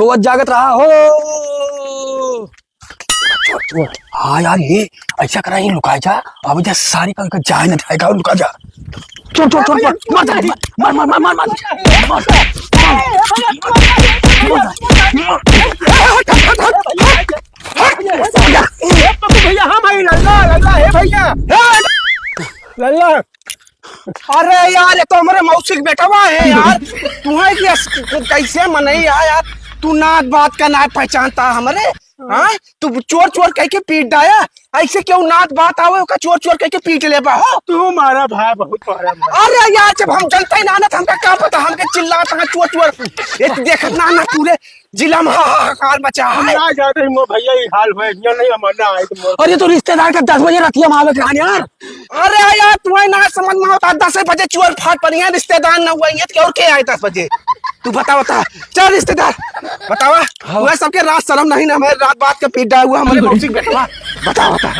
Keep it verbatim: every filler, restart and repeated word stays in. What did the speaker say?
तो जागत रहा हो। हाँ यार, ये ऐसा करा, ये लुका जा। अब जा सारी का, का जाए ना, जाएगा, लुका जा। चोर, चोर, चोर, चोर, मार, मार, मार। भैया, हम आई लल्ला, लल्ला, हे भैया, हे लल्ला। अरे यार, ये तो हमरे मौसी के बेटवा है यार। तुम्हें कि अस-, कैसे मनई है यार? तू नात बात का ना पहचानता हमरे, हाँ? तू चोर चोर कह के पीट डाया। ऐसे क्यों नात बात आवे, ओका चोर चोर कह के पीट लेबा हो? तू मारा भाई, बहुत मारा भाई। अरे यार, जब हम जनता ही ना, ना, तो हमका का पता, हमके चिल्लात हैं चोर चोर। ये देखत ना, ना, पूरे जिला में हाहाकार मचा है। ना जाते ही मोर भैया, ये हाल होए, ये नहीं हमारा आए तो मोर। और ये तो रिश्तेदार का दस बजे रतिया में आवे खान यार। अरे यार, तुम्हें ना समझ में होता, दस बजे चोर फाट पड़ी है, रिश्तेदार ना हुआ, ये तो और के आए दस बजे? तू बता, बता, चल रिश्तेदार, बतावा। हाँ। वह सबके रात शर्म नहीं ना, हमारे रात बात का पीटा हुआ, हमारे मौसी बेटवा, बता, बता।